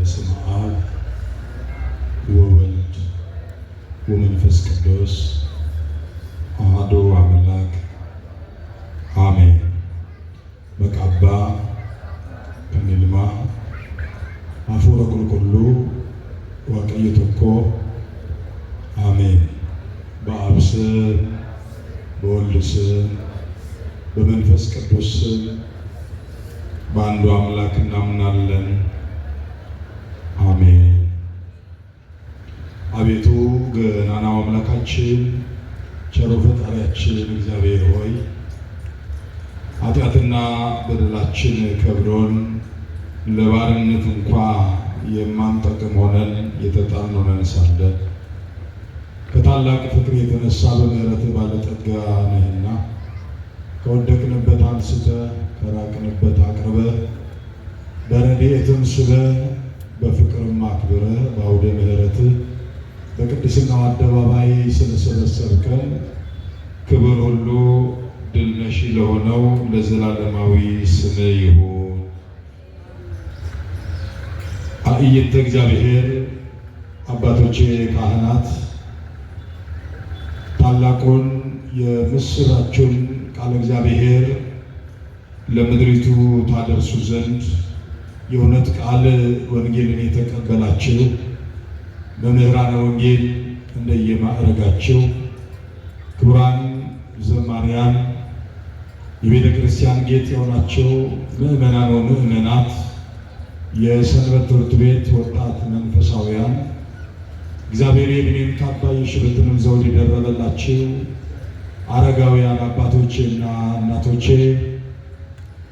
በስመ አብ ወወልድ ወመንፈስ ቅዱስ አሐዱ አምላክ አሜን። መቃባ ከኒልማ አፉረ ቁልቁሉ Waaqayyo tokko አሜን። በአብ ስም በወልድ ስም በመንፈስ ቅዱስ ስም በአንዱ አምላክ እናምናለን። አሜን። አቤቱ ገናናው አምላካችን ቸሩ ፈጣሪያችን እግዚአብሔር ሆይ ኃጢአትና በደላችን ከብዶን ለባርነት እንኳ የማንጠቅም ሆነን የተጣልን ሆነን ሳለ ከታላቅ ፍቅር የተነሳ በምሕረት ባለጠጋ ነህና ከወደቅንበት አንስተ ከራቅንበት አቅርበ በረድኤትም ስበ በፍቅርም አክብረ በአውደ ምሕረት በቅድስናው አደባባይ ስለሰበሰብከን ክብር ሁሉ ድል ነሺ ለሆነው ለዘላለማዊ ስም ይሁን። አእይንተ እግዚአብሔር አባቶቼ ካህናት፣ ታላቁን የምስራቹን ቃለ እግዚአብሔር ለምድሪቱ ታደርሱ ዘንድ የእውነት ቃል ወንጌልን የተቀበላችሁ መምህራነ ወንጌል እንደየማዕረጋቸው፣ ክቡራን ዘማሪያን፣ የቤተ ክርስቲያን ጌጥ የሆናቸው ምዕመናን ወምዕመናት፣ የሰንበት ትምህርት ቤት ወጣት መንፈሳውያን፣ እግዚአብሔር የዕድሜን ካባ የሽበትንም ዘውድ የደረበላችሁ አረጋውያን አባቶቼና እናቶቼ፣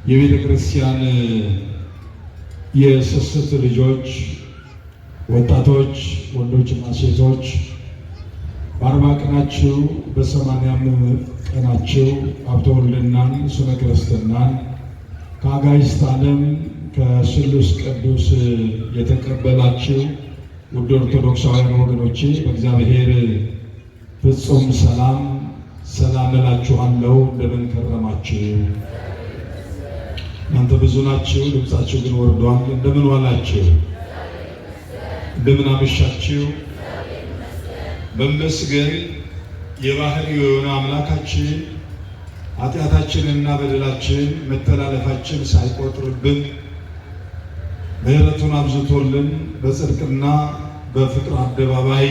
የቤተ ክርስቲያን የስስት ልጆች፣ ወጣቶች፣ ወንዶችና ሴቶች፣ በ40 ቀናችሁ በ80ም ቀናችሁ ሀብተ ውልድናን ስመ ክርስትናን ከአጋዕዝተ ዓለም ከስሉስ ቅዱስ የተቀበላችሁ ውድ ኦርቶዶክሳውያን ወገኖቼ፣ በእግዚአብሔር ፍጹም ሰላም ሰላም እላችኋለሁ። እንደምን ከረማችሁ? እናንተ ብዙ ናችሁ፣ ድምፃችሁ ግን ወርዷል። እንደምን ዋላችሁ? እንደምን አመሻችሁ? መመስገን የባህሪው የሆነ አምላካችን ኃጢአታችንና በደላችን መተላለፋችን ሳይቆጥርብን ምሕረቱን አብዝቶልን በጽድቅና በፍቅር አደባባይ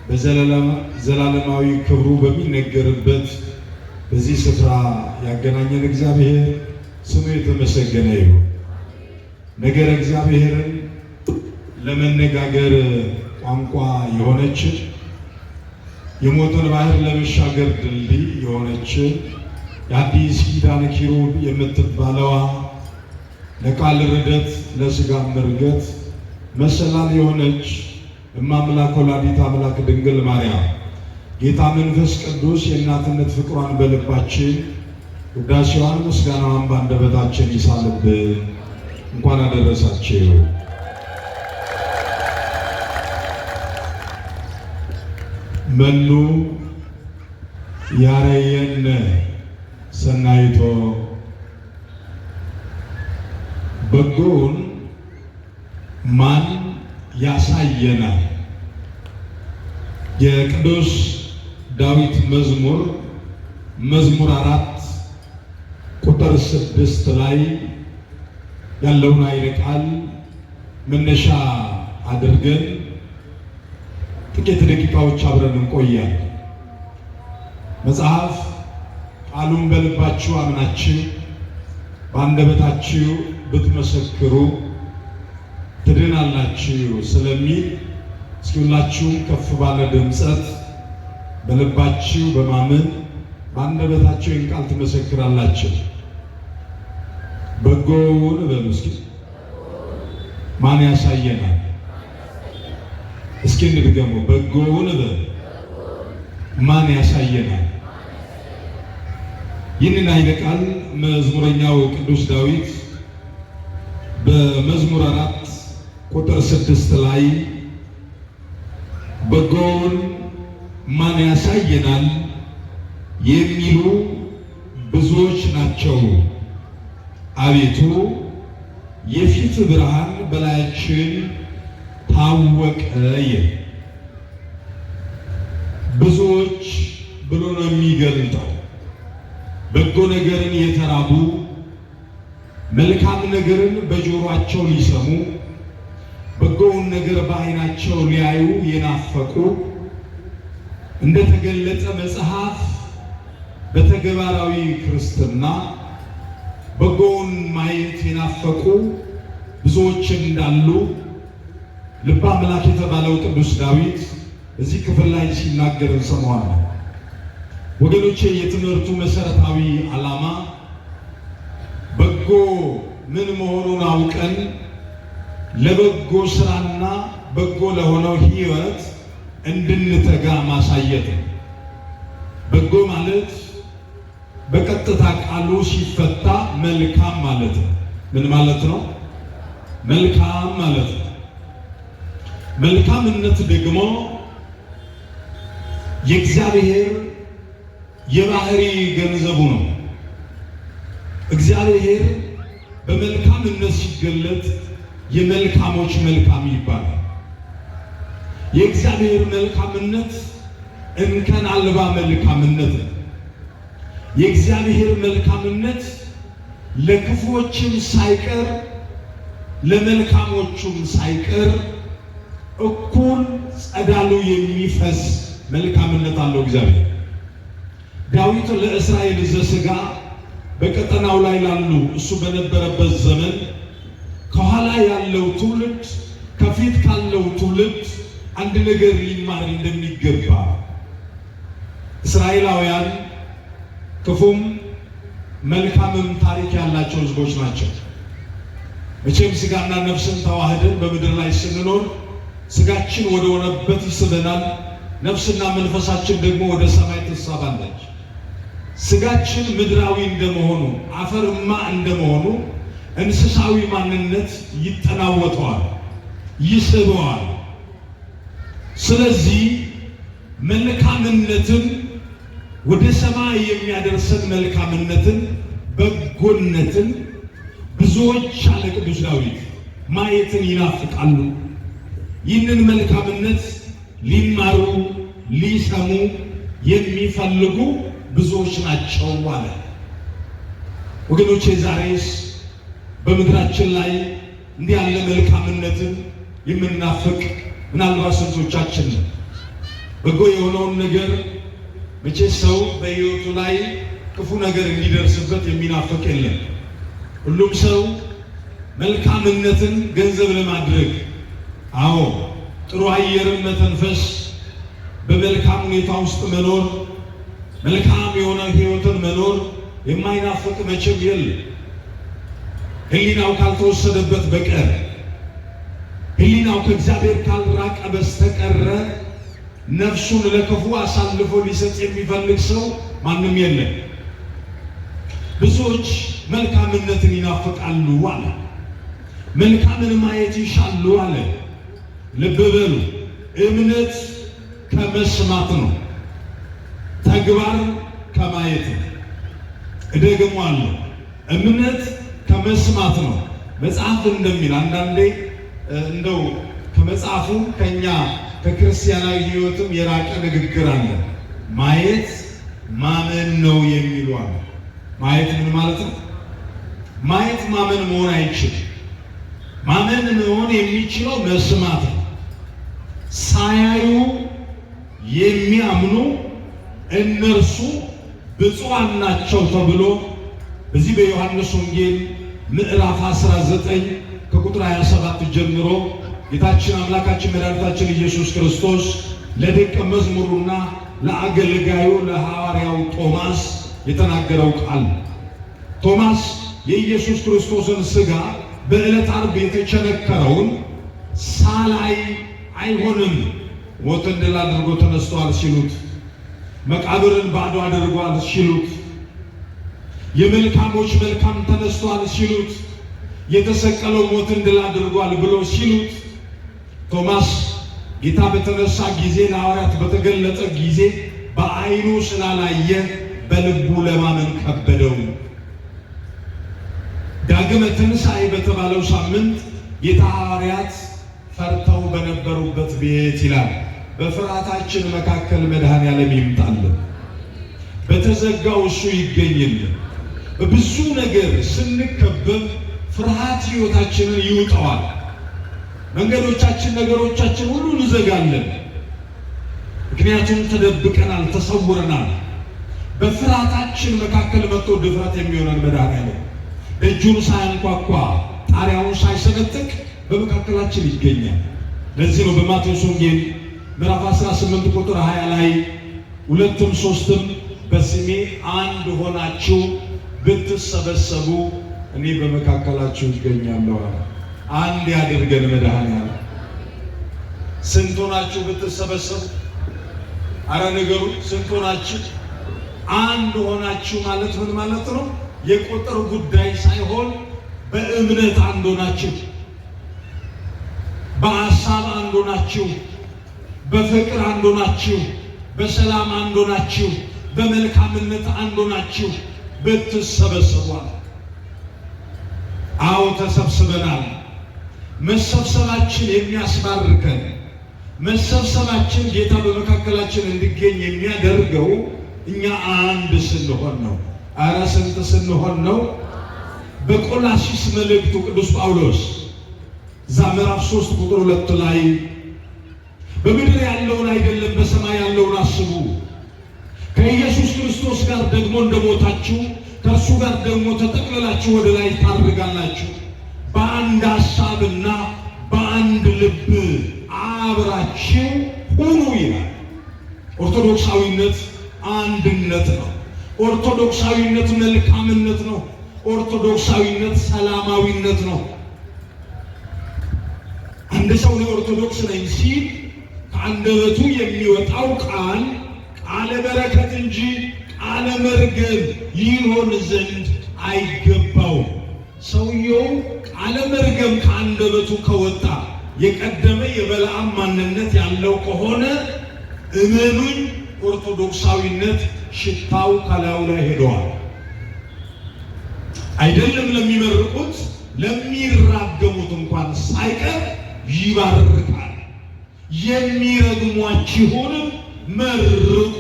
በዘላለማዊ ክብሩ በሚነገርበት በዚህ ስፍራ ያገናኘን እግዚአብሔር ስሙ የተመሰገነ ይሁን። ነገረ እግዚአብሔርን ለመነጋገር ቋንቋ የሆነች፣ የሞትን ባህር ለመሻገር ድልድይ የሆነች፣ የአዲስ ኪዳን ኪሩብ የምትባለዋ፣ ለቃል ርደት ለስጋ ምርገት መሰላል የሆነች እማምላክ ወላዲተ አምላክ ድንግል ማርያም ጌታ መንፈስ ቅዱስ የእናትነት ፍቅሯን በልባችን፣ ውዳሴዋን ምስጋናዋን ባንደበታችን ይሳልብን። እንኳን አደረሳችሁ። መኑ ያረየነ ሰናይቶ፣ በጎውን ማን ያሳየናል? የቅዱስ ዳዊት መዝሙር መዝሙር 4 ቁጥር 6 ላይ ያለውን ኃይለ ቃል መነሻ አድርገን ጥቂት ደቂቃዎች አብረን እንቆያለን። መጽሐፍ ቃሉን በልባችሁ አምናችሁ በአንደበታችሁ ብትመሰክሩ ትድናላችሁ ስለሚል እስኪ ሁላችሁም ከፍ ባለ ድምፀት በልባችሁ በማመን በአንደበታችሁ ይህን ቃል ትመሰክራላችሁ። በጎውን በሉ እስኪ ማን ያሳየናል? እስኪ እንድገሙ። በጎውን በሉ ማን ያሳየናል? ይህንን ኃይለ ቃል መዝሙረኛው ቅዱስ ዳዊት በመዝሙር 4 ቁጥር 6 ላይ በጎውን ማን ያሳየናል የሚሉ ብዙዎች ናቸው፣ አቤቱ የፊት ብርሃን በላያችን ታወቀ። ብዙዎች ብሎ ነው የሚገልጠው። በጎ ነገርን የተራቡ፣ መልካም ነገርን በጆሮአቸው ሊሰሙ፣ በጎውን ነገር በዓይናቸው ሊያዩ የናፈቁ፣ እንደተገለጠ መጽሐፍ በተግባራዊ ክርስትና በጎውን ማየት የናፈቁ ብዙዎች እንዳሉ ልበ አምላክ የተባለው ቅዱስ ዳዊት እዚህ ክፍል ላይ ሲናገር እንሰማዋለን። ወገኖቼ፣ የትምህርቱ መሰረታዊ ዓላማ በጎ ምን መሆኑን አውቀን ለበጎ ስራና በጎ ለሆነው ሕይወት እንድንተጋ ማሳየት ነው። በጎ ማለት በቀጥታ ቃሉ ሲፈታ መልካም ማለት ነው። ምን ማለት ነው? መልካም ማለት ነው። መልካምነት ደግሞ የእግዚአብሔር የባህሪ ገንዘቡ ነው። እግዚአብሔር በመልካምነት ሲገለጥ የመልካሞች መልካም ይባላል። የእግዚአብሔር መልካምነት እንከን አልባ መልካምነት ነው። የእግዚአብሔር መልካምነት ለክፉዎችም ሳይቀር ለመልካሞቹም ሳይቀር እኩል ጸዳሉ የሚፈስ መልካምነት አለው እግዚአብሔር። ዳዊት ለእስራኤል ዘሥጋ በቀጠናው ላይ ላሉ፣ እሱ በነበረበት ዘመን ከኋላ ያለው ትውልድ ከፊት ካለው ትውልድ አንድ ነገር ሊማር እንደሚገባ፣ እስራኤላውያን ክፉም መልካምም ታሪክ ያላቸው ሕዝቦች ናቸው። መቼም ስጋና ነፍስን ተዋህደን በምድር ላይ ስንኖር ስጋችን ወደ ሆነበት ይስበናል፣ ነፍስና መንፈሳችን ደግሞ ወደ ሰማይ ትሳባለች። ስጋችን ምድራዊ እንደመሆኑ፣ አፈርማ እንደመሆኑ እንስሳዊ ማንነት ይጠናወተዋል፣ ይስበዋል። ስለዚህ መልካምነትን፣ ወደ ሰማይ የሚያደርሰን መልካምነትን፣ በጎነትን ብዙዎች አለ ቅዱስ ዳዊት ማየትን ይናፍቃሉ። ይህንን መልካምነት ሊማሩ ሊሰሙ የሚፈልጉ ብዙዎች ናቸው አለ። ወገኖቼ፣ ዛሬስ በምድራችን ላይ እንዲህ ያለ መልካምነትን የምናፍቅ ምናልባት ስንቶቻችን ነው? በጎ የሆነውን ነገር፣ መቼ ሰው በሕይወቱ ላይ ክፉ ነገር እንዲደርስበት የሚናፍቅ የለም። ሁሉም ሰው መልካምነትን ገንዘብ ለማድረግ፣ አዎ፣ ጥሩ አየርን መተንፈስ፣ በመልካም ሁኔታ ውስጥ መኖር፣ መልካም የሆነ ሕይወትን መኖር የማይናፍቅ መቼም የለም። ሕሊናው ካልተወሰደበት በቀር፣ ሕሊናው ከእግዚአብሔር ካልራቀ በስተቀረ ነፍሱን ለክፉ አሳልፎ ሊሰጥ የሚፈልግ ሰው ማንም የለም። ብዙዎች መልካምነትን ይናፍቃሉ አለ። መልካምን ማየት ይሻሉ አለ። ልብ በሉ፣ እምነት ከመስማት ነው፣ ተግባር ከማየት ነው። እደግመዋለሁ፣ እምነት ከመስማት ነው። መጽሐፍ እንደሚል አንዳንዴ እንደው ከመጽሐፉ ከኛ ከክርስቲያናዊ ሕይወትም የራቀ ንግግር አለ። ማየት ማመን ነው የሚሉ አለ። ማየት ምን ማለት ነው? ማየት ማመን መሆን አይችልም። ማመን መሆን የሚችለው መስማት ነው። ሳያዩ የሚያምኑ እነርሱ ብፁዓን ናቸው ተብሎ በዚህ በዮሐንስ ወንጌል ምዕራፍ 19 ከቁጥር 27 ጀምሮ ጌታችን አምላካችን መድኃኒታችን ኢየሱስ ክርስቶስ ለደቀ መዝሙሩና ለአገልጋዩ ለሐዋርያው ቶማስ የተናገረው ቃል። ቶማስ የኢየሱስ ክርስቶስን ሥጋ በዕለት ዓርብ የተቸነከረውን ሳላይ አይሆንም፣ ሞትን ድል አድርጎ ተነስቷል ሲሉት፣ መቃብርን ባዶ አድርጓል ሲሉት፣ የመልካሞች መልካም ተነስቷል ሲሉት፣ የተሰቀለው ሞትን ድል አድርጓል ብሎ ሲሉት፣ ቶማስ ጌታ በተነሳ ጊዜ ለሐዋርያት በተገለጠ ጊዜ በዓይኑ ስላላየ በልቡ ለማመን ከበደው። ዳግመ ትንሣኤ በተባለው ሳምንት ጌታ ሐዋርያት ፈርተው በነበሩበት ቤት ይላል። በፍርሃታችን መካከል መድኃኔዓለም ይምጣልን። በተዘጋው እሱ ይገኝልን። በብዙ ነገር ስንከበብ ፍርሃት ሕይወታችንን ይውጠዋል። መንገዶቻችን፣ ነገሮቻችን ሁሉ እንዘጋለን። ምክንያቱም ተደብቀናል፣ ተሰውረናል። በፍርሃታችን መካከል መጥቶ ድፍረት የሚሆነን መድኃኔዓለም ደጁን ሳያንኳኳ ጣሪያውን ሳይሰነጥቅ በመካከላችን ይገኛል። ለዚህ ነው በማቴዎስ ወንጌል ምዕራፍ 18 ቁጥር 20 ላይ ሁለትም ሶስትም በስሜ አንድ ሆናችሁ ብትሰበሰቡ እኔ በመካከላችሁ እገኛለሁ አለ። አንድ ያድርገን መድኃኔዓለም። ስንት ሆናችሁ ብትሰበሰቡ? አረ ነገሩ ስንት ሆናችሁ? አንድ ሆናችሁ ማለት ምን ማለት ነው? የቁጥር ጉዳይ ሳይሆን በእምነት አንድ ሆናችሁ፣ በሀሳብ አንድ ሆናችሁ፣ በፍቅር አንድ ሆናችሁ፣ በሰላም አንድ ሆናችሁ፣ በመልካምነት አንድ ሆናችሁ ብትሰበሰቡ። አዎ ተሰብስበናል። መሰብሰባችን የሚያስባርከን፣ መሰብሰባችን ጌታ በመካከላችን እንዲገኝ የሚያደርገው እኛ አንድ ስንሆን ነው። አረ ስንት ስንሆን ነው? በቆላሲስ መልእክቱ ቅዱስ ጳውሎስ እዛ ምዕራፍ 3 ቁጥር 2 ላይ በምድር ያለውን አይደለም በሰማይ ያለውን አስቡ፣ ከኢየሱስ ክርስቶስ ጋር ደግሞ እንደሞታችሁ ከእርሱ ጋር ደግሞ ተጠቅልላችሁ ወደ ላይ ታርጋላችሁ፣ በአንድ ሐሳብና በአንድ ልብ አብራችሁ ሁኑ ይላል። ኦርቶዶክሳዊነት አንድነት ነው። ኦርቶዶክሳዊነት መልካምነት ነው። ኦርቶዶክሳዊነት ሰላማዊነት ነው። አንድ ሰው ኦርቶዶክስ ነኝ ሲል ከአንደበቱ የሚወጣው ቃል ቃለ በረከት እንጂ ቃለ መርገም ይሆን ዘንድ አይገባውም። ሰውየው ቃለ መርገም ከአንደበቱ ከወጣ የቀደመ የበለዓም ማንነት ያለው ከሆነ እመኑኝ ኦርቶዶክሳዊነት ሽታው ከላዩ ላይ ሄደዋል። አይደለም ለሚመርቁት ለሚራገሙት እንኳን ሳይቀር ይባርካል። የሚረግሟችሁን መርቁ፣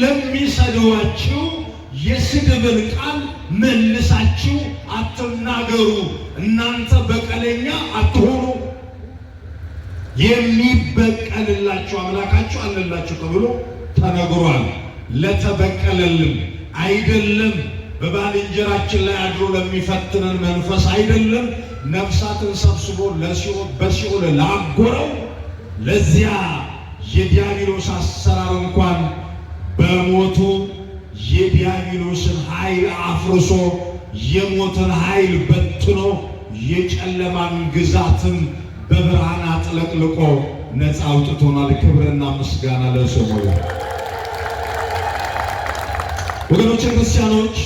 ለሚሰድቧችሁ የስድብን ቃል መልሳችሁ አትናገሩ፣ እናንተ በቀለኛ አትሆኑ፣ የሚበቀልላችሁ አምላካችሁ አለላችሁ ተብሎ ተነግሯል። ለተበቀለልን አይደለም፣ በባልንጀራችን ላይ አድሮ ለሚፈትነን መንፈስ አይደለም፣ ነፍሳትን ሰብስቦ ለሲኦል በሲኦል ላጎረው ለዚያ የዲያብሎስ አሰራር እንኳን በሞቱ የዲያብሎስን ኃይል አፍርሶ የሞትን ኃይል በትኖ የጨለማን ግዛትን በብርሃን አጥለቅልቆ ነፃ አውጥቶናል። ክብርና ምስጋና ለስሙ ይሁን። ወገኖች ክርስቲያኖች፣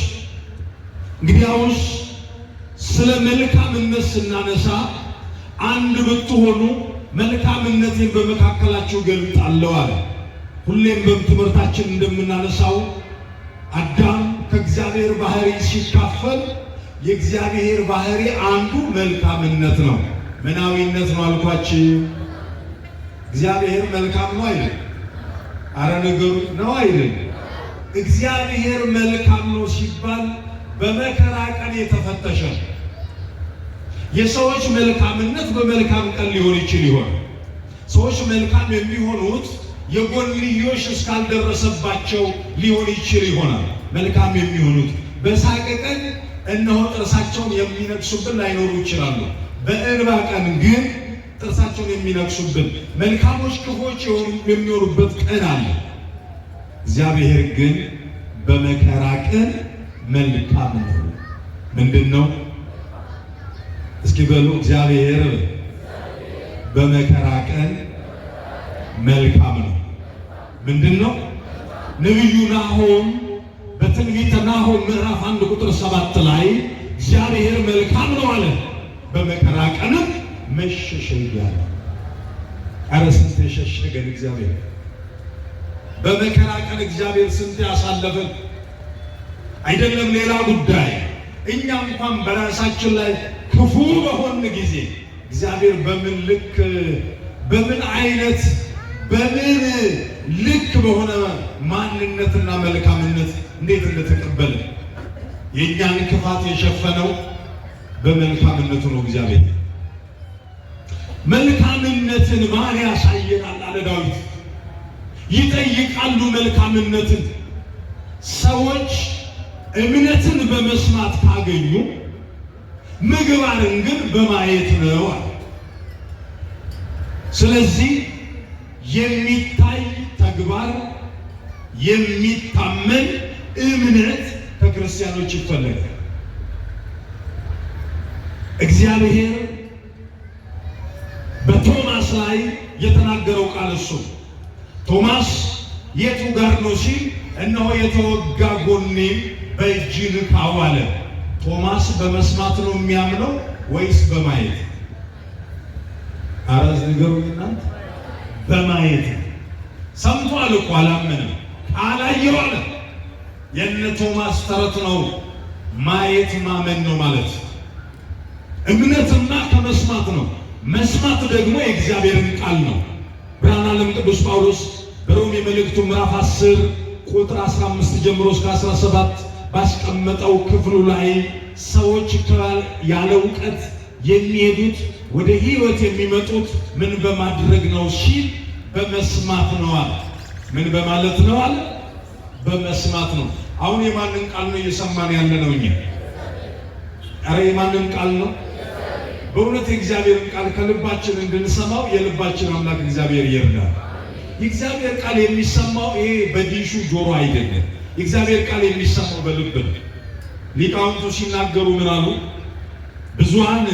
እንግዲያውስ ስለ መልካምነት ስናነሳ አንድ ብትሆኑ መልካምነቴን በመካከላችሁ ገልጣለሁ አለ። ሁሌም በትምህርታችን እንደምናነሳው አዳም ከእግዚአብሔር ባህሪ ሲካፈል የእግዚአብሔር ባህሪ አንዱ መልካምነት ነው። ምናዊነት ነው አልኳችሁ። እግዚአብሔር መልካም ነው አይደል? አረ ነገሩ ነው አይደል? እግዚአብሔር መልካም ነው ሲባል በመከራ ቀን የተፈተሸ ነው። የሰዎች መልካምነት በመልካም ቀን ሊሆን ይችል ይሆን። ሰዎች መልካም የሚሆኑት የጎንዮሽ እስካልደረሰባቸው ሊሆን ይችል ይሆናል። መልካም የሚሆኑት በሳቅ ቀን እነሆ ጥርሳቸውን የሚነክሱብን ላይኖሩ ይችላሉ። በእንባ ቀን ግን ጥርሳቸውን የሚነክሱብን መልካሞች ክፉዎች የሚሆኑበት ቀን አለ። እግዚአብሔር ግን በመከራ ቀን መልካም ነው። ምንድን ነው? እስኪ በሉ እግዚአብሔር በመከራ ቀን መልካም ነው። ምንድን ነው? ነቢዩ ናሆም በትንቢተ ናሆም ምዕራፍ 1 ቁጥር 7 ላይ እግዚአብሔር መልካም ነው አለ፣ በመከራ ቀንም መሸሸጊያ ነው። ኧረ ስንት የሸሸገን እግዚአብሔር! በመከራ ቀን እግዚአብሔር ስንት ያሳለፈን። አይደለም ሌላ ጉዳይ፣ እኛ እንኳን በራሳችን ላይ ክፉ በሆን ጊዜ እግዚአብሔር በምን ልክ፣ በምን አይነት፣ በምን ልክ በሆነ ማንነትና መልካምነት እንዴት እንደተቀበለ፣ የእኛን ክፋት የሸፈነው በመልካምነቱ ነው። እግዚአብሔር መልካምነትን ማን ያሳየናል አለ ዳዊት። ይጠይቃሉ መልካምነትን። ሰዎች እምነትን በመስማት ካገኙ ምግባርን ግን በማየት ነው አለ። ስለዚህ የሚታይ ተግባር፣ የሚታመን እምነት ከክርስቲያኖች ይፈለጋል። እግዚአብሔር በቶማስ ላይ የተናገረው ቃል እሱ፣ ቶማስ የቱ ጋር ነው ሲል፣ እነሆ የተወጋ ጎኔን በእጅ ንካው አለ። ቶማስ በመስማት ነው የሚያምነው ወይስ በማየት? አረ ንገሩኝ እናንተ። በማየት። ሰምቷል እኮ፣ አላመንም። አላየው አለ። የነ ቶማስ ተረት ነው። ማየት ማመን ነው ማለት። እምነትና ከመስማት ነው። መስማት ደግሞ የእግዚአብሔርን ቃል ነው። ብርሃነ ዓለም ቅዱስ ጳውሎስ በሮሜ መልእክቱ ምዕራፍ 10 ቁጥር 15 ጀምሮ እስከ 17 ባስቀመጠው ክፍሉ ላይ ሰዎች ያለ እውቀት የሚሄዱት ወደ ሕይወት የሚመጡት ምን በማድረግ ነው ሲል በመስማት ነው አለ። ምን በማለት ነው አለ? በመስማት ነው። አሁን የማንን ቃል ነው እየሰማን ያለ ነው እኛ? ኧረ የማንን ቃል ነው? በእውነት የእግዚአብሔርን ቃል ከልባችን እንድንሰማው የልባችን አምላክ እግዚአብሔር ይርዳል። የእግዚአብሔር ቃል የሚሰማው ይሄ በዲሹ ጆሮ አይደለም። የእግዚአብሔር ቃል የሚሰማው በልብ ነው። ሊቃውንቱ ሲናገሩ ምን አሉ? ብዙሃን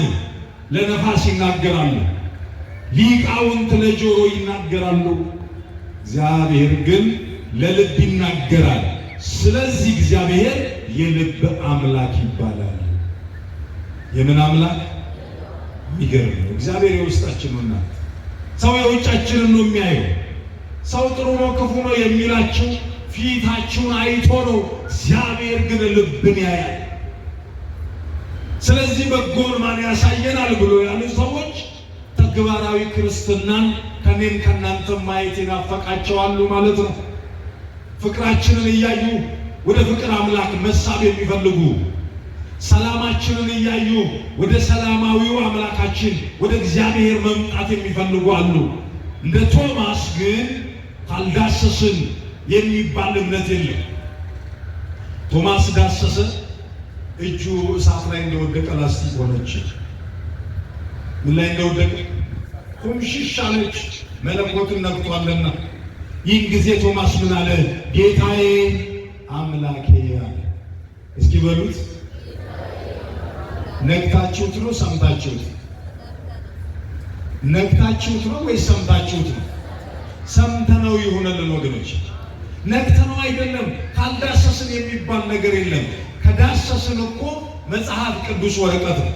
ለነፋስ ይናገራሉ፣ ሊቃውንት ለጆሮ ይናገራሉ፣ እግዚአብሔር ግን ለልብ ይናገራል። ስለዚህ እግዚአብሔር የልብ አምላክ ይባላል። የምን አምላክ? የሚገርም ነው። እግዚአብሔር የውስጣችን ነውና ሰው የውጫችንን ነው የሚያየው። ሰው ጥሩ ነው ክፉ ነው የሚላችሁ ፊታችሁን አይቶ ነው። እግዚአብሔር ግን ልብን ያያል። ስለዚህ በጎን ማን ያሳየናል ብሎ ያሉ ሰዎች ተግባራዊ ክርስትናን ከኔም ከእናንተም ማየት ይናፈቃቸዋሉ ማለት ነው። ፍቅራችንን እያዩ ወደ ፍቅር አምላክ መሳብ የሚፈልጉ፣ ሰላማችንን እያዩ ወደ ሰላማዊው አምላካችን ወደ እግዚአብሔር መምጣት የሚፈልጉ አሉ። እንደ ቶማስ ግን ካልዳሰስን የሚባል እምነት የለም። ቶማስ ዳሰሰ፣ እጁ እሳት ላይ እንደወደቀ ላስቲክ ሆነች። ምን ላይ እንደወደቀ? ኩምሽሽ አለች፣ መለኮትን ነክቷልና። ይህን ጊዜ ቶማስ ምን አለ? ጌታዬ አምላኬ አለ። እስኪ በሉት። ነክታችሁት ነው ሰምታችሁት? ነክታችሁት ነው ወይስ ሰምታችሁት ነው? ሰምተነው ይሁንልን ወገኖች። ነክተነው አይደለም። ካልዳሰስን የሚባል ነገር የለም። ከዳሰስን እኮ መጽሐፍ ቅዱስ ወረቀት ነው።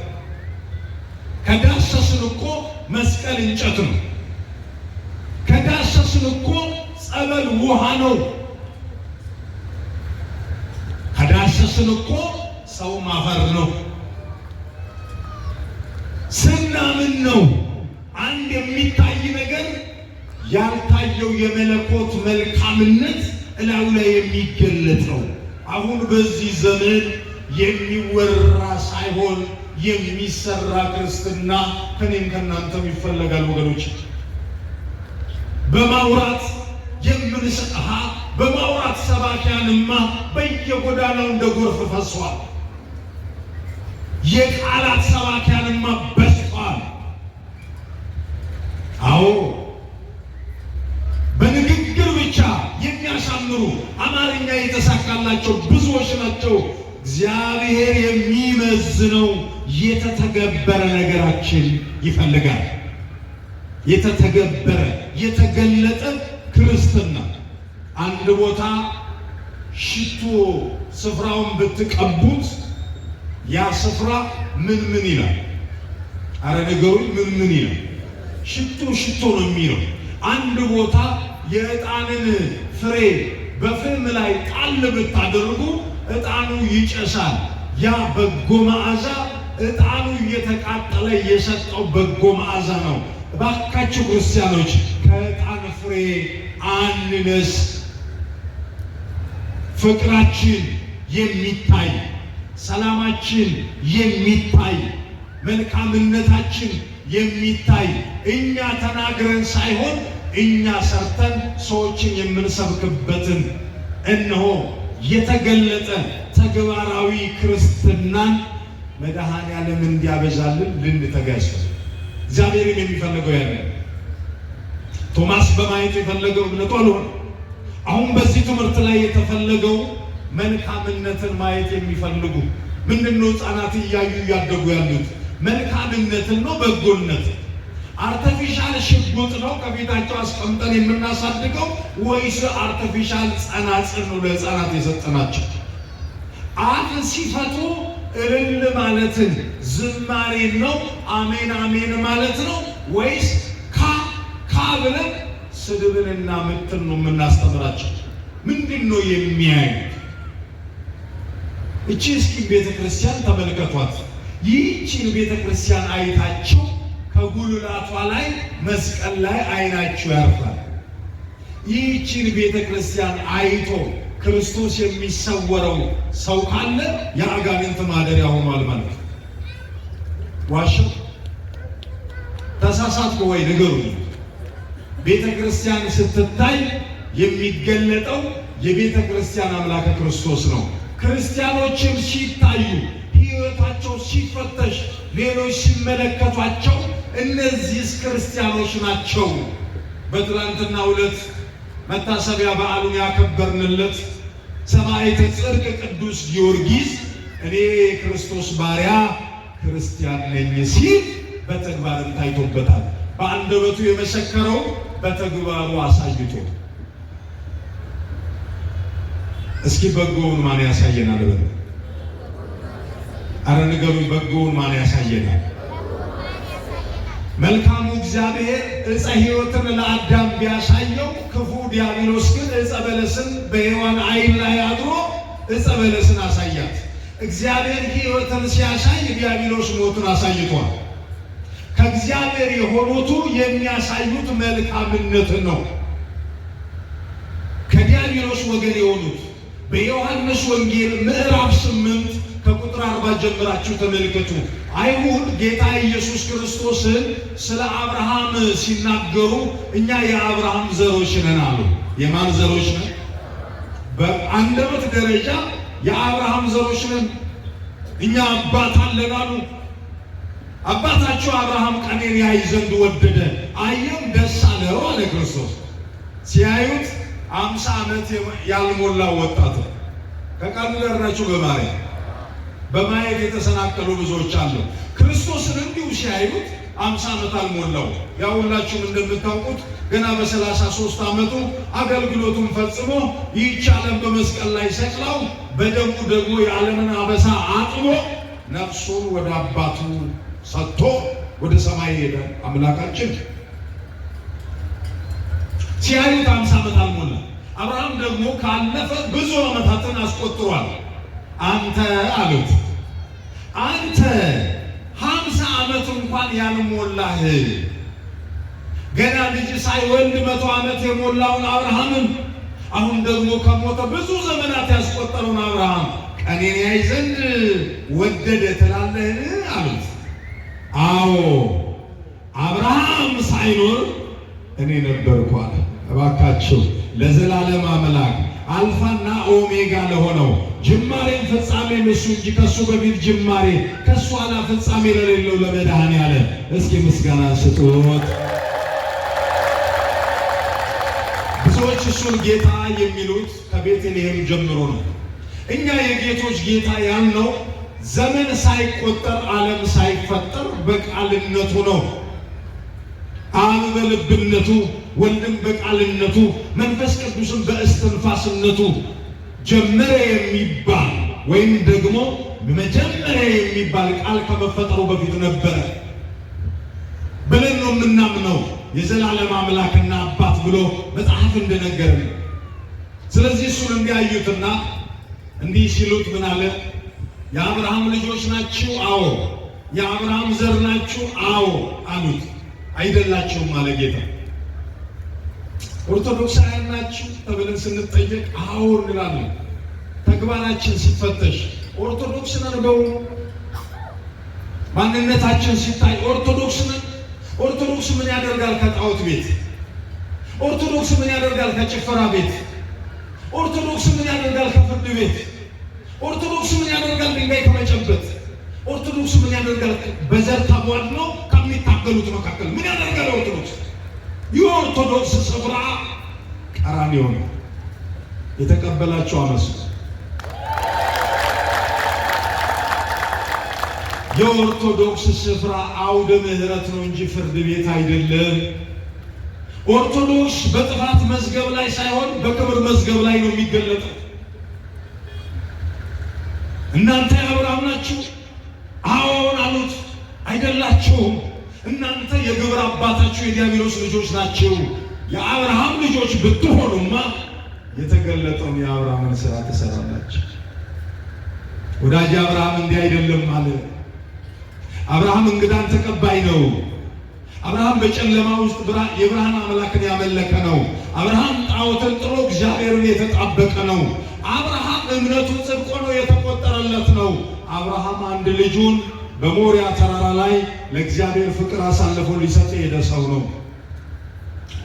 ከዳሰስን እኮ መስቀል እንጨት ነው። ከዳሰስን እኮ ጸበል ውሃ ነው። ከዳሰስን እኮ ሰው ማፈር ነው። ስናምን ነው አንድ የሚታይ ነገር ያልታየው የመለኮት መልካምነት እላዩ ላይ የሚገለጥ ነው። አሁን በዚህ ዘመን የሚወራ ሳይሆን የሚሰራ ክርስትና ከኔም ከእናንተም ይፈለጋል ወገኖች። በማውራት የምንሰጥሃ በማውራት ሰባኪያንማ በየጎዳናው እንደ ጎርፍ ፈሷል። የቃላት ሰባኪያንማ በዝተዋል። አዎ፣ በንግግር ብቻ የሚያሳምሩ፣ አማርኛ የተሳካላቸው ብዙዎች ናቸው። እግዚአብሔር የሚመዝነው የተተገበረ ነገራችን ይፈልጋል። የተተገበረ፣ የተገለጠ ክርስትና። አንድ ቦታ ሽቶ ስፍራውን ብትቀቡት ያ ስፍራ ምን ምን ይላል? አረ ነገሩኝ፣ ምን ምን ይላል? ሽቶ ሽቶ ነው የሚለው። አንድ ቦታ የዕጣንን ፍሬ በፍም ላይ ጣል ብታደርጉ ዕጣኑ ይጨሳል። ያ በጎ መዓዛ ዕጣኑ እየተቃጠለ የሰጠው በጎ መዓዛ ነው። እባካችሁ ክርስቲያኖች ከዕጣን ፍሬ አንነስ። ፍቅራችን የሚታይ፣ ሰላማችን የሚታይ፣ መልካምነታችን የሚታይ፣ እኛ ተናግረን ሳይሆን እኛ ሰርተን ሰዎችን የምንሰብክበትን እነሆ የተገለጠ ተግባራዊ ክርስትናን መድኃኔዓለም እንዲያበዛልን ልንተጋ ያስፈልጋል። እግዚአብሔርም የሚፈልገው ያለ ቶማስ በማየት የፈለገው እምነቱ አልሆነ። አሁን በዚህ ትምህርት ላይ የተፈለገው መልካምነትን ማየት የሚፈልጉ ምንድነው? ሕፃናት እያዩ እያደጉ ያሉት መልካምነትን ነው፣ በጎነት artificial ሽጉጥ ነው ከፊታቸው አስቀምጠን የምናሳድገው ወይስ artificial ጸናጽል ነው ለሕፃናት የሰጠናቸው? አፍ ሲፈቱ እልል ማለትን ዝማሬን ነው አሜን አሜን ማለት ነው ወይስ ካ ካ ብለን ስድብንና ምትን ነው የምናስተምራቸው? ምንድን ነው የሚያዩት? እቺ እስኪ ቤተ ክርስቲያን ተመልከቷት። ይህችን ቤተ ክርስቲያን አይታችሁ ከጉልላቷ ላይ መስቀል ላይ አይናችሁ ያርፋል። ይህችን ቤተ ክርስቲያን አይቶ ክርስቶስ የሚሰወረው ሰው ካለ የአጋንንት ማደሪያ ሆኗል ማለት ነው። ዋሸሁ? ተሳሳትኩ ወይ ንገሩኝ። ቤተ ክርስቲያን ስትታይ የሚገለጠው የቤተ ክርስቲያን አምላከ ክርስቶስ ነው። ክርስቲያኖችም ሲታዩ ሕይወታቸው ሲፈተሽ ሌሎች ሲመለከቷቸው እነዚህስ ክርስቲያኖች ናቸው። በትላንትናው ዕለት መታሰቢያ በዓሉን ያከበርንለት ሰማዕተ ጽድቅ ቅዱስ ጊዮርጊስ እኔ የክርስቶስ ባሪያ ክርስቲያን ነኝ ሲል በተግባርም ታይቶበታል። በአንደበቱ የመሰከረው በተግባሩ አሳይቶ። እስኪ በጎውን ማን ያሳየናል? በሉ አረ ንገሩኝ፣ በጎውን ማን ያሳየናል? መልካሙ እግዚአብሔር ዕፀ ሕይወትን ለአዳም ቢያሳየው፣ ክፉ ዲያብሎስ ግን ዕፀ በለስን በሔዋን ዓይን ላይ አድሮ ዕፀ በለስን አሳያት። እግዚአብሔር ሕይወትን ሲያሳይ ዲያብሎስ ሞትን አሳይቷል። ከእግዚአብሔር የሆኑቱ የሚያሳዩት መልካምነትን ነው። ከዲያብሎስ ወገን የሆኑት በዮሐንስ ወንጌል ምዕራፍ 8 ከቁጥር 40 ጀምራችሁ ተመልከቱ። አይሁድ ጌታ ኢየሱስ ክርስቶስን ስለ አብርሃም ሲናገሩ እኛ የአብርሃም ዘሮች ነን አሉ። የማን ዘሮች ነን? በአንደበት ደረጃ የአብርሃም ዘሮች ነን፣ እኛ አባት አለን አሉ። አባታችሁ አብርሃም ቀኔን ያይ ዘንድ ወደደ፣ አየም ደስ አለው አለ ክርስቶስ። ሲያዩት 50 ዓመት ያልሞላው ወጣት ነው። ከቃሉ ጋር ናችሁ። በማርያም በማየት የተሰናከሉ ብዙዎች አሉ። ክርስቶስን እንዲሁ ሲያዩት 50 ዓመት አልሞላው። ያው ሁላችሁም እንደምታውቁት ገና በ33 ዓመቱ አገልግሎቱን ፈጽሞ ይህች ዓለም በመስቀል ላይ ሰቅላው በደሙ ደግሞ የዓለምን አበሳ አጥቦ ነፍሱን ወደ አባቱ ሰጥቶ ወደ ሰማይ ሄደ። አምላካችን ሲያዩት 50 ዓመት አልሞላ። አብርሃም ደግሞ ካለፈ ብዙ ዓመታትን አስቆጥሯል። አንተ አሉት፣ አንተ 50 ዓመት እንኳን ያልሞላህ ገና ልጅ ሳይወልድ 100 ዓመት የሞላውን አብርሃምን፣ አሁን ደግሞ ከሞተ ብዙ ዘመናት ያስቆጠረውን አብርሃም ቀኔን ያይ ዘንድ ወደደ ትላለህን? አሉት። አዎ አብርሃም ሳይኖር እኔ ነበርኩ አለ። እባካችሁ ለዘላለም አምላክ አልፋና ኦሜጋ ለሆነው ጅማሬን ፍጻሜም እሱ እንጂ ከሱ በፊት ጅማሬ ከሱ ኋላ ፍጻሜ ለሌለው ለመድኃኔዓለም እስኪ ምስጋና ስጡት። ብዙዎች እሱን ጌታ የሚሉት ከቤተልሔም ጀምሮ ነው። እኛ የጌቶች ጌታ ያልነው ዘመን ሳይቆጠር ዓለም ሳይፈጠር በቃልነቱ ነው። አብ በልብነቱ፣ ወልድም በቃልነቱ፣ መንፈስ ቅዱስም በእስትንፋስነቱ ጀመረ የሚባል ወይም ደግሞ መጀመሪያ የሚባል ቃል ከመፈጠሩ በፊት ነበረ ብለን ነው የምናምነው። የዘላለም አምላክና አባት ብሎ መጽሐፍ እንደነገረን። ስለዚህ እሱን እንዲያዩትና እንዲህ ሲሉት ምን አለ? የአብርሃም ልጆች ናችሁ? አዎ። የአብርሃም ዘር ናችሁ? አዎ አሉት። አይደላችሁም አለ ጌታ። ኦርቶዶክሳውያን ናችሁ ተብለን ስንጠየቅ አዎ እንላለን። ተግባራችን ሲፈተሽ ኦርቶዶክስ ነን በውኑ? ማንነታችን ሲታይ ኦርቶዶክስ ነን? ኦርቶዶክስ ምን ያደርጋል ከጣዖት ቤት? ኦርቶዶክስ ምን ያደርጋል ከጭፈራ ቤት? ኦርቶዶክስ ምን ያደርጋል ከፍርድ ቤት? ኦርቶዶክስ ምን ያደርጋል ድንጋይ ከመጨበጥ? ኦርቶዶክስ ምን ያደርጋል በዘር ተቧድኖ ከሚታገሉት መካከል ምን ያደርጋል ኦርቶዶክስ? የኦርቶዶክስ ስፍራ ቀራንዮ ነው። የተቀበላቸው አመስግኑ። የኦርቶዶክስ ስፍራ አውደ ምሕረት ነው እንጂ ፍርድ ቤት አይደለም። ኦርቶዶክስ በጥፋት መዝገብ ላይ ሳይሆን በክብር መዝገብ ላይ ነው የሚገለጠው። እናንተ የአብርሃም ናችሁ? አዎን አሉት። አይደላችሁም። እናንተ የግብር አባታችሁ የዲያብሎስ ልጆች ናችሁ። የአብርሃም ልጆች ብትሆኑማ የተገለጠውን የአብርሃምን ስራ ትሰራላችሁ። ወዳጅ አብርሃም እንዲህ አይደለም አለ። አብርሃም እንግዳን ተቀባይ ነው። አብርሃም በጨለማ ውስጥ የብርሃን አምላክን ያመለከ ነው። አብርሃም ጣዖትን ጥሎ እግዚአብሔርን የተጣበቀ ነው። አብርሃም እምነቱ ጽድቅ ሆኖ የተቆጠረለት ነው። አብርሃም አንድ ልጁን በሞሪያ ተራራ ላይ ለእግዚአብሔር ፍቅር አሳልፎ ሊሰጥ የሄደ ሰው ነው።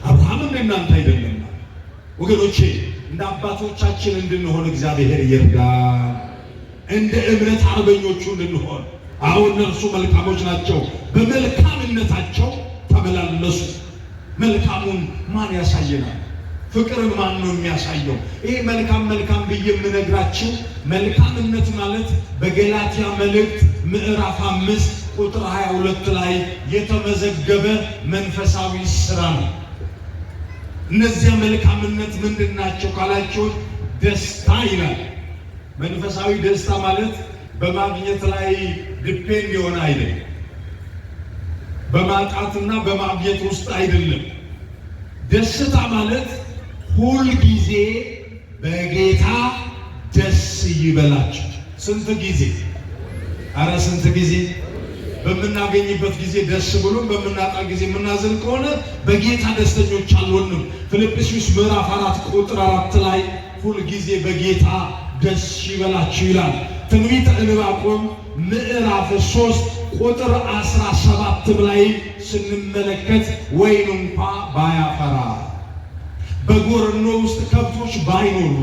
አብርሃም እንደናንተ አይደለም። ወገኖቼ እንደ አባቶቻችን እንድንሆን እግዚአብሔር ይርዳን። እንደ እምነት አርበኞቹ እንድንሆን። አሁን እነርሱ መልካሞች ናቸው፣ በመልካምነታቸው ተመላለሱ። መልካሙን ማን ያሳየናል? ፍቅርን ማን ነው የሚያሳየው? ይሄ መልካም መልካም ብዬ የምነግራችሁ መልካምነት ማለት በገላትያ መልእክት ምዕራፍ 5 ቁጥር 22 ላይ የተመዘገበ መንፈሳዊ ስራ ነው። እነዚያ መልካምነት ምንድን ናቸው ካላችሁ ደስታ ይላል። መንፈሳዊ ደስታ ማለት በማግኘት ላይ depend የሆነ አይደለም። በማጣትና በማግኘት ውስጥ አይደለም። ደስታ ማለት ሁል ጊዜ በጌታ ደስ ይበላችሁ። ስንት ጊዜ? አረ ስንት ጊዜ? በምናገኝበት ጊዜ ደስ ብሎ በምናጣ ጊዜ የምናዝን ከሆነ በጌታ ደስተኞች አልሆንም። ፊልጵስዩስ ምዕራፍ 4 ቁጥር 4 ላይ ሁል ጊዜ በጌታ ደስ ይበላችሁ ይላል። ትንቢተ ዕንባቆም ምዕራፍ 3 ቁጥር 17 ላይ ስንመለከት ወይን እንኳ ባያፈራ በጎረኖ ውስጥ ከብቶች ባይኖሩ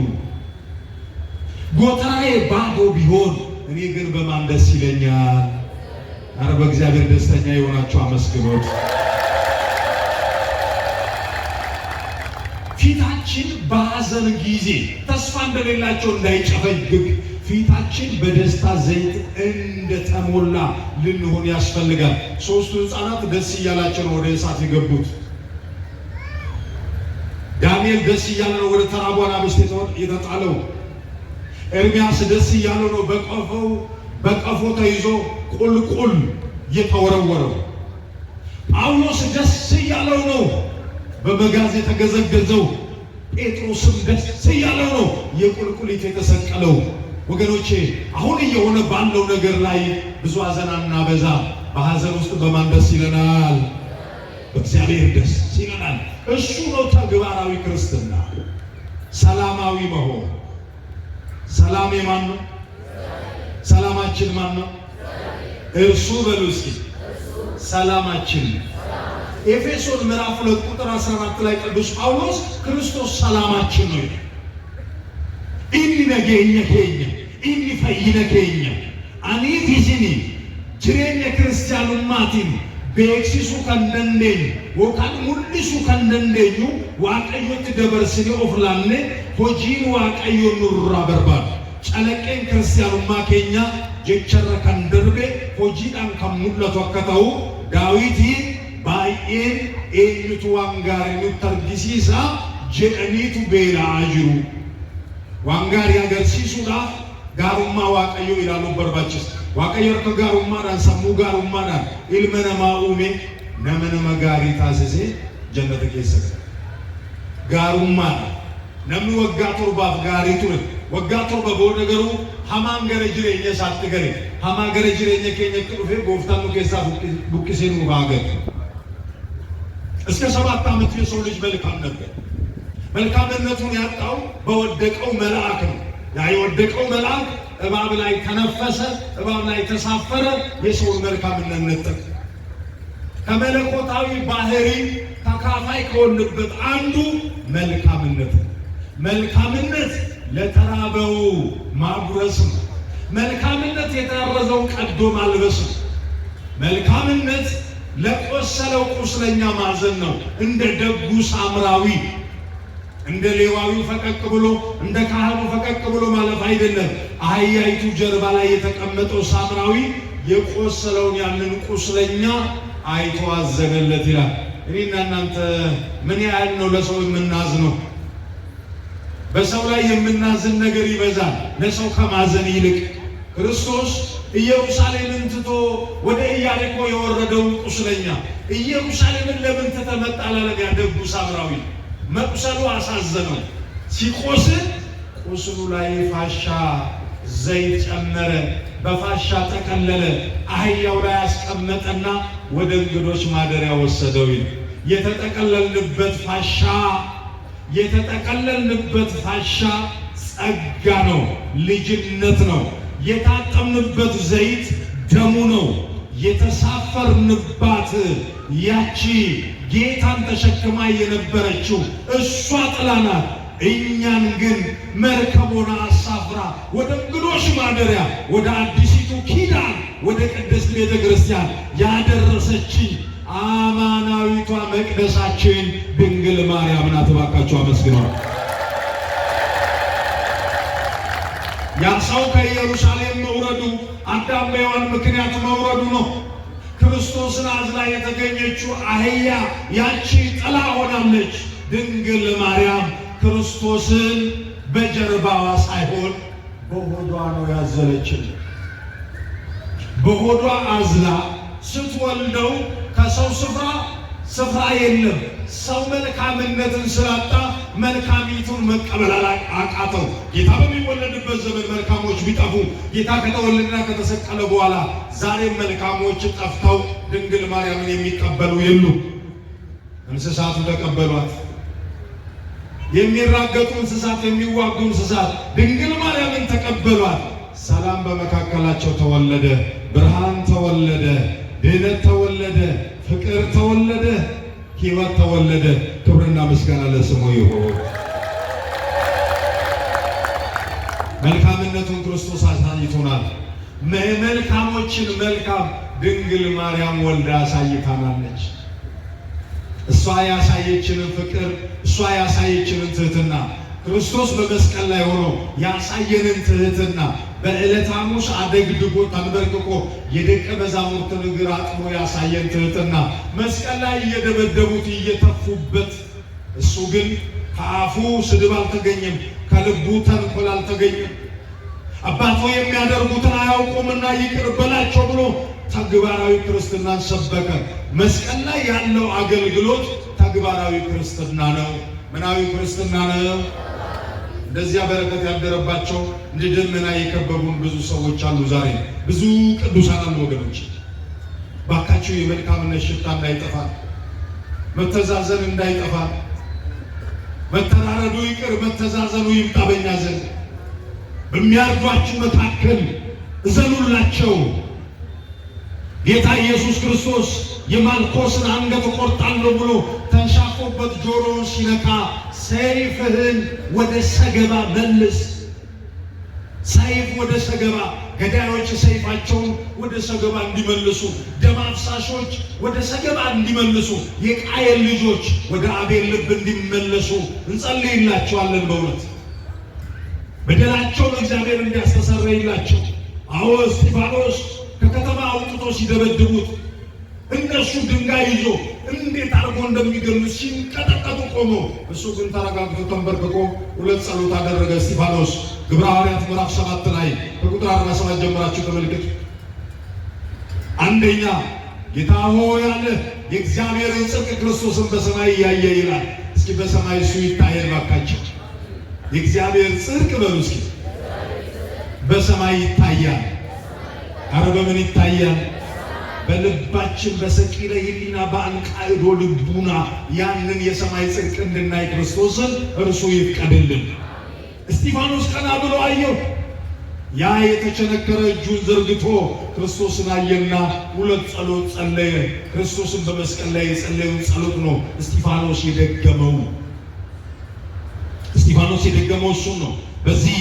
ጎተራዬ ባዶ ቢሆን እኔ ግን በማን ደስ ይለኛል? አረ በእግዚአብሔር ደስተኛ የሆናችሁ አመስግኖት። ፊታችን በሐዘን ጊዜ ተስፋ እንደሌላቸው እንዳይጨፈግግ ፊታችን በደስታ ዘይት እንደተሞላ ልንሆን ያስፈልጋል። ሶስቱ ሕፃናት ደስ እያላቸው ነው ወደ እሳት የገቡት። ዳንኤል ደስ እያለ ነው ወደ ተራቡ አናብስት የተጣለው። ኤርሚያስ ደስ እያለው ነው በቀፎ ተይዞ ቁልቁል የተወረወረው። ጳውሎስ ደስ እያለው ነው በመጋዝ የተገዘገዘው። ጴጥሮስም ደስ እያለው ነው የቁልቁሊት የተሰቀለው። ወገኖቼ አሁን እየሆነ ባለው ነገር ላይ ብዙ ሐዘን አናበዛ። በሐዘን ውስጥ በማን ደስ ይለናል? በእግዚአብሔር ደስ ይለናል። እሱ ነው ተግባራዊ ክርስትና፣ ሰላማዊ መሆን። ሰላም የማን ነው? ሰላማችን ማን ነው? እርሱ በሉ እስኪ ሰላማችን። ኤፌሶን ምዕራፍ 2 ቁጥር 14 ላይ ቅዱስ ጳውሎስ ክርስቶስ ሰላማችን ነው ይላል። Inni nageenya keenya, inni fayyina keenya, anii fi isin jireenya kiristiyaanummaatiin beeksisuu kan dandeenyu yookaan mul'isuu kan dandeenyu Waaqayyotti dabarsinee of laannee hojiin Waaqayyo nurraa barbaadu. Calaqqeen kiristiyaanummaa keenya jecharra kan darbe hojiidhaan kan mul'atu akka ta'u Daawitii baay'een eenyutu waan gaarii nutti argisiisa jedhaniitu beela'aa jiru. Waan gaarii agarsiisuudhaaf gaarummaa Waaqayyoo ilaaluun barbaachisa. Waaqayyo harka gaarummaadhaan sammuu gaarummaadhaan ilma namaa uume nama nama gaarii taasisee jannata keessa gala. Gaarummaadhaan Namni waggaa 7f gaarii ture, waggaa 7 booda garuu hamaan gara jireenya isaatti gale. Hamaa gara jireenya keenyatti dhufe Gooftaan nu keessaa buqqisee nu haa gatu. እስከ 7 ዓመቱ የሰው ልጅ መልካም ነበር። መልካምነቱን ያጣው በወደቀው መልአክ ነው። ያ የወደቀው መልአክ እባብ ላይ ተነፈሰ፣ እባብ ላይ ተሳፈረ፣ የሰውን መልካምነት ነጠቀ። ከመለኮታዊ ባህሪ ተካፋይ ከሆንበት አንዱ መልካምነት ነው። መልካምነት ለተራበው ማጉረስ ነው። መልካምነት የታረዘውን ቀዶ ማልበስ ነው። መልካምነት ለቆሰለው ቁስለኛ ማዘን ነው። እንደ ደጉ ሳምራዊ፣ እንደ ሌዋዊው ፈቀቅ ብሎ፣ እንደ ካህኑ ፈቀቅ ብሎ ማለፍ አይደለም። አህያይቱ ጀርባ ላይ የተቀመጠው ሳምራዊ የቆሰለውን ያንን ቁስለኛ አይቶ አዘነለት ይላል። እኔና እናንተ ምን ያህል ነው ለሰው የምናዝነው? በሰው ላይ የምናዝን ነገር ይበዛል፣ ለሰው ከማዘን ይልቅ። ክርስቶስ ኢየሩሳሌምን ትቶ ወደ ኢያሪኮ የወረደውን ቁስለኛ ኢየሩሳሌምን ለምን ትተህ መጣህ አላለም። ያ ደጉ ሳምራዊ መቁሰሉ አሳዘነው። ሲቆስል ቁስሉ ላይ ፋሻ ዘይት ጨመረ፣ በፋሻ ጠቀለለ፣ አህያው ላይ አስቀመጠና ወደ እንግዶች ማደሪያ ወሰደው ይላል። የተጠቀለልንበት ፋሻ ጸጋ ነው፣ ልጅነት ነው። የታጠብንበት ዘይት ደሙ ነው። የተሳፈርንባት ያቺ ጌታን ተሸክማ የነበረችው እሷ ጥላ ናት። እኛን ግን መርከቡን አሳፍራ ወደ እንግዶች ማደሪያ፣ ወደ አዲሲቱ ኪዳን፣ ወደ ቅድስት ቤተ ክርስቲያን ያደረሰችን አማናዊቷ መቅደሳችን ድንግል ማርያም ናት። እባካችሁ አመስግነዋል። ያ ሰው ከኢየሩሳሌም መውረዱ አዳም በሔዋን ምክንያት መውረዱ ነው። ክርስቶስን አዝላ የተገኘችው አህያ ያቺ ጥላ ሆናለች። ድንግል ማርያም ክርስቶስን በጀርባዋ ሳይሆን በሆዷ ነው ያዘለችን። በሆዷ አዝላ ስትወልደው ከሰው ስፍራ ስፍራ የለም። ሰው መልካምነትን ስላጣ መልካሚቱን መቀበል አቃተው። ጌታ በሚወለድበት ዘመን መልካሞች ቢጠፉ፣ ጌታ ከተወለደና ከተሰቀለ በኋላ ዛሬም መልካሞች ጠፍተው ድንግል ማርያምን የሚቀበሉ የሉ። እንስሳቱ ተቀበሏት። የሚራገጡ እንስሳት፣ የሚዋጉ እንስሳት ድንግል ማርያምን ተቀበሏት። ሰላም በመካከላቸው ተወለደ፣ ብርሃን ተወለደ፣ ድህነት ተወለደ፣ ፍቅር ተወለደ፣ ሕይወት ተወለደ። ክብርና ምስጋና ለስሙ ይሁን። መልካምነቱን ክርስቶስ አሳይቶናል። መልካሞችን መልካም ድንግል ማርያም ወልዳ አሳይታናለች። እሷ ያሳየችንን ፍቅር፣ እሷ ያሳየችንን ትህትና፣ ክርስቶስ በመስቀል ላይ ሆኖ ያሳየንን ትህትና፣ በዕለተ ሐሙስ አደግድጎ ተንበርክኮ የደቀ መዛሙርትን እግር አጥቦ ያሳየን ትህትና፣ መስቀል ላይ እየደበደቡት እየተፉበት፣ እሱ ግን ከአፉ ስድብ አልተገኘም፣ ከልቡ ተንኮል አልተገኘም። አባቶ የሚያደርጉትን አያውቁምና ይቅር በላቸው ብሎ ተግባራዊ ክርስትናን ሰበከ። መስቀል ላይ ያለው አገልግሎት ተግባራዊ ክርስትና ነው። ምናዊ ክርስትና ነው? እንደዚያ በረከት ያደረባቸው እንደ ደመና የከበቡን ብዙ ሰዎች አሉ። ዛሬ ብዙ ቅዱሳን አሉ። ወገኖች፣ ባካችሁ የመልካምነት ሽታ እንዳይጠፋ፣ መተዛዘን እንዳይጠፋ፣ መተራረዱ ይቅር፣ መተዛዘኑ ይምጣ በእኛ ዘንድ። በሚያርዷችሁ መካከል እዘኑላቸው። ጌታ ኢየሱስ ክርስቶስ የማልኮስን አንገት እቆርጣለሁ ብሎ ተንሻፎበት ጆሮውን ሲነካ ሰይፍህን ወደ ሰገባ መልስ። ሰይፍ ወደ ሰገባ፣ ገዳዮች ሰይፋቸውን ወደ ሰገባ እንዲመልሱ፣ ደም አፍሳሾች ወደ ሰገባ እንዲመልሱ፣ የቃየል ልጆች ወደ አቤል ልብ እንዲመለሱ እንጸልይላቸዋለን። በእውነት በደላቸውን እግዚአብሔር እንዲያስተሰርይላቸው። አዎ፣ እስጢፋኖስ ከከተማ አውጥቶ ሲደበድቡት እነሱ ድንጋይ ይዞ እንዴት አድርጎ እንደሚገሉት ሲንቀጠቀጡ ቆሞ፣ እሱ ግን ተረጋግቶ ተንበርክኮ ሁለት ጸሎት አደረገ። እስጢፋኖስ ግብረ ሐዋርያት ምዕራፍ 7 ላይ ከቁጥር 47 ጀምራችሁ ተመልከቱ። አንደኛ ጌታ ሆይ አለ፣ የእግዚአብሔርን ጽድቅ ክርስቶስን በሰማይ እያየ ይላል። እስኪ በሰማይ እሱ ይታየን ባካችሁ። የእግዚአብሔር ጽድቅ በሉ እስኪ በሰማይ ይታያል። አረ በምን ይታያል? በልባችን በሰቂለ ሕሊና በአንቃዕዶ ልቡና ያንን የሰማይ ጽድቅ እንድናይ ክርስቶስን እርሱ ይፍቀድልን። እስጢፋኖስ ቀና ብሎ አየው። ያ የተቸነከረ እጁን ዘርግቶ ክርስቶስን አየና ሁለት ጸሎት ጸለየ። ክርስቶስን በመስቀል ላይ የጸለየውን ጸሎት ነው እስጢፋኖስ የደገመው። እስጢፋኖስ የደገመው እሱን ነው። በዚህ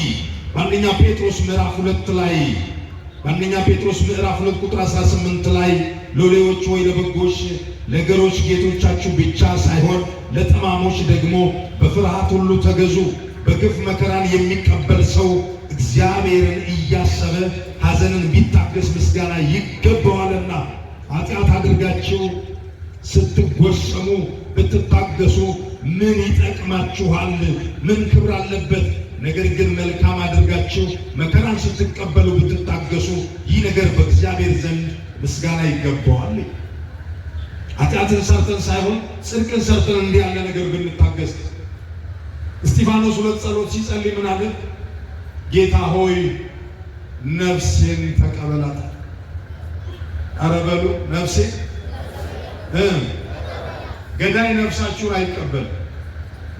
በአንደኛ ጴጥሮስ ምዕራፍ 2 ላይ፣ በአንደኛ ጴጥሮስ ምዕራፍ 2 ቁጥር 18 ላይ ሎሌዎች ወይ ለበጎች ነገሮች ጌቶቻችሁ ብቻ ሳይሆን ለጠማሞች ደግሞ በፍርሃት ሁሉ ተገዙ። በግፍ መከራን የሚቀበል ሰው እግዚአብሔርን እያሰበ ሐዘንን ቢታገስ ምስጋና ይገባዋልና። ኃጢአት አድርጋችሁ ስትጎሰሙ ብትታገሱ ምን ይጠቅማችኋል? ምን ክብር አለበት? ነገር ግን መልካም አድርጋችሁ መከራን ስትቀበሉ ብትታገሱ ይህ ነገር በእግዚአብሔር ዘንድ ምስጋና ይገባዋል። ኃጢአትን ሰርተን ሳይሆን ጽድቅን ሰርተን እንዲህ ያለ ነገር ብንታገስ። እስጢፋኖስ ሁለት ጸሎት ሲጸልይ ምን አለ? ጌታ ሆይ ነፍሴን ተቀበላት። ኧረ በሉ ነፍሴ። ገዳይ ነፍሳችሁን አይቀበልም።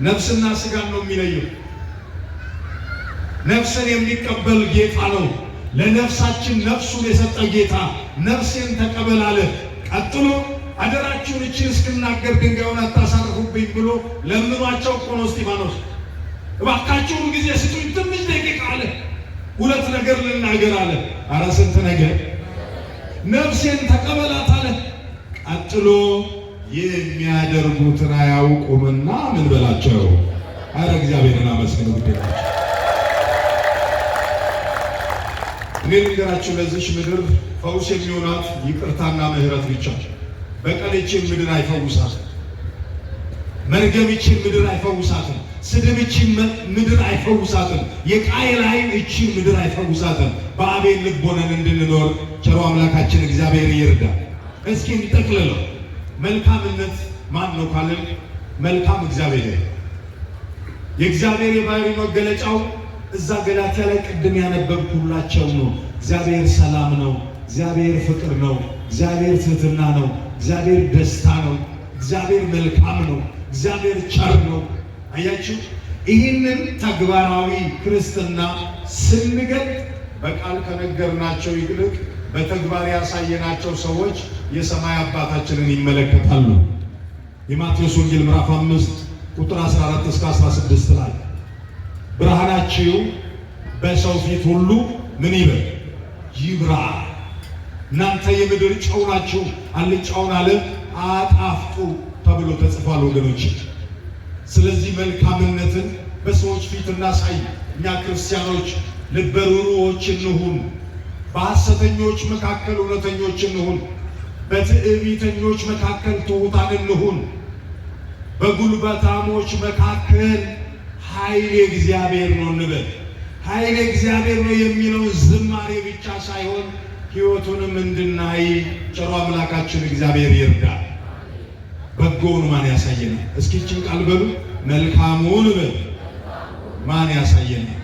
ነፍስና ስጋን ነው የሚለየው። ነፍስን የሚቀበል ጌታ ነው። ለነፍሳችን ነፍሱን የሰጠ ጌታ ነፍሴን ተቀበል አለ። ቀጥሎ አደራችሁን እቺን እስክናገር ድንጋዩን አታሳርፉብኝ ብሎ ለምኗቸው እኮ ነው እስጢፋኖስ። እባካችሁን ጊዜ ስጡኝ ትንሽ ደቂቃ አለ። ሁለት ነገር ልናገር አለ። ኧረ ስንት ነገር! ነፍሴን ተቀበላት አለ። ቀጥሎ የሚያደርጉትን አያውቁምና ምን በላቸው። አረ እግዚአብሔርን አመስግኑ ግዴላችሁ። እኔ ልንገራችሁ፣ ለዚች ምድር ፈውስ የሚሆናት ይቅርታና ምሕረት ብቻ። በቀል ይህችን ምድር አይፈውሳትም። መርገም ይህችን ምድር አይፈውሳትም። ስድብ ይህችን ምድር አይፈውሳትም። የቃየል ዓይን ይህችን ምድር አይፈውሳትም። በአቤል ልብ ሆነን እንድንኖር ቸሩ አምላካችን እግዚአብሔር ይርዳ። እስኪ እንጠቅልለው። መልካምነት ማን ነው ካልን መልካም እግዚአብሔር። የእግዚአብሔር የባህሪ መገለጫው እዛ ገላትያ ላይ ቅድም ያነበብኩላቸው ነው። እግዚአብሔር ሰላም ነው። እግዚአብሔር ፍቅር ነው። እግዚአብሔር ትህትና ነው። እግዚአብሔር ደስታ ነው። እግዚአብሔር መልካም ነው። እግዚአብሔር ቸር ነው። አያችሁ፣ ይህንን ተግባራዊ ክርስትና ስንገልጥ በቃል ከነገርናቸው ይልቅ በተግባር ያሳየናቸው ሰዎች የሰማይ አባታችንን ይመለከታሉ። የማቴዎስ ወንጌል ምዕራፍ 5 ቁጥር 14 እስከ 16 ላይ ብርሃናችሁ በሰው ፊት ሁሉ ምን ይበል ይብራ። እናንተ የምድር ጨው ናችሁ፣ አልጫውን ዓለም አጣፍጡ ተብሎ ተጽፏል ወገኖች። ስለዚህ መልካምነትን በሰዎች ፊት እናሳይ። እኛ ክርስቲያኖች ልበ ርኅሩኆች እንሁን። በሐሰተኞች መካከል እውነተኞች እንሁን። በትዕቢተኞች መካከል ትሑታን እንሁን። በጉልበታሞች መካከል ኃይል የእግዚአብሔር ነው እንበል። ኃይል የእግዚአብሔር ነው የሚለውን ዝማሬ ብቻ ሳይሆን ሕይወቱንም እንድናይ ቸሩ አምላካችን እግዚአብሔር ይርዳል። በጎውን ማን ያሳየናል? እስኪ ይህችን ቃል በሉ። መልካሙን በሉ ማን ያሳየናል?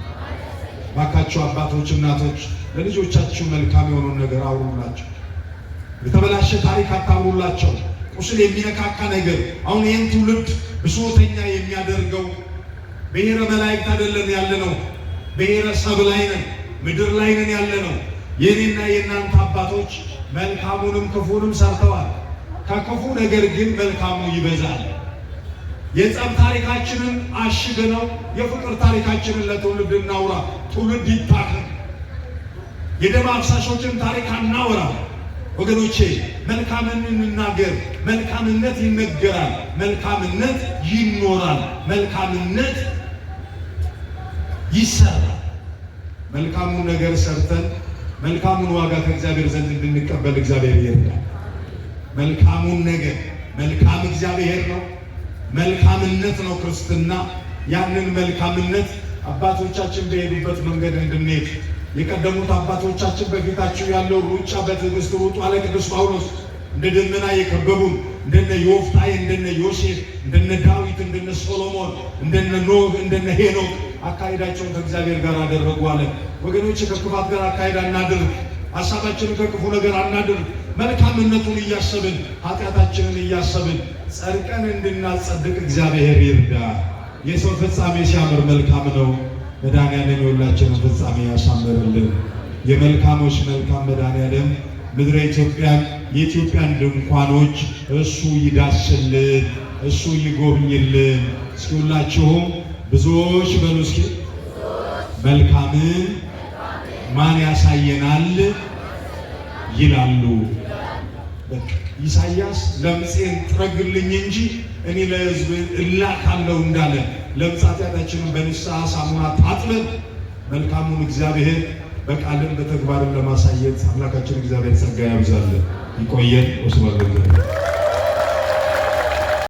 ባካችሁ አባቶች፣ እናቶች ለልጆቻችሁ መልካም የሆነውን ነገር አውሩላቸው። የተበላሸ ታሪክ አታውሩላቸው። ቁስል የሚነካካ ነገር አሁን ይህን ትውልድ ብሶተኛ የሚያደርገው ብሔረ መላእክት አይደለም ያለ ነው። ብሔረ ሰብ ላይ ነን፣ ምድር ላይ ነን ያለ ነው። የኔና የእናንተ አባቶች መልካሙንም ክፉንም ሰርተዋል። ከክፉ ነገር ግን መልካሙ ይበዛል። የጸብ ታሪካችንን አሽገነው የፍቅር ታሪካችንን ለትውልድ እናውራ። ትውልድ ይታከም። የደም አፍሳሾችን ታሪክ አናወራ። ወገኖቼ መልካምን እንናገር። መልካምነት ይነገራል። መልካምነት ይኖራል። መልካምነት ይሰራል። መልካሙን ነገር ሰርተን መልካሙን ዋጋ ከእግዚአብሔር ዘንድ እንድንቀበል እግዚአብሔር ይርዳል። መልካሙን ነገር መልካም እግዚአብሔር ነው። መልካምነት ነው ክርስትና። ያንን መልካምነት አባቶቻችን በሄዱበት መንገድ እንድንሄድ የቀደሙት አባቶቻችን በፊታችሁ ያለው ሩጫ በትዕግስት ሩጡ አለ ቅዱስ ጳውሎስ። እንደ ደመና የከበቡን እንደነ ዮፍታሔ፣ እንደነ ዮሴፍ፣ እንደነ ዳዊት፣ እንደነ ሶሎሞን፣ እንደነ ኖህ፣ እንደነ ሄኖክ፣ አካሄዳቸውን ከእግዚአብሔር ጋር አደረጉ አለ። ወገኖች ከክፋት ጋር አካሄድ አናድርግ። ሀሳባችንን ከክፉ ነገር አናድርግ። መልካምነቱን እያሰብን ኃጢአታችንን እያሰብን ጸድቀን እንድናጸድቅ እግዚአብሔር ይርዳ። የሰው ፍጻሜ ሲያምር መልካም ነው። መድኃኔዓለም የሁላችንን ፍጻሜ ያሳምርልን። የመልካሞች መልካም መድኃኔዓለም ምድረ ኢትዮጵያን የኢትዮጵያን ድንኳኖች እሱ ይዳስልን፣ እሱ ይጎብኝልን። እስኪ ሁላችሁም ብዙዎች በሉ እስኪ መልካምን ማን ያሳየናል ይላሉ። በቃ ኢሳይያስ ለምጼን ጥረግልኝ እንጂ እኔ ለሕዝብ እላካለሁ እንዳለ ለምጽ ኃጢአታችንን በንስሐ ሳሙና ታጥበን መልካሙን እግዚአብሔር በቃልም በተግባርም ለማሳየት አምላካችን እግዚአብሔር ጸጋ ያብዛልን። ይቆየን። ወስብሐት ለእግዚአብሔር።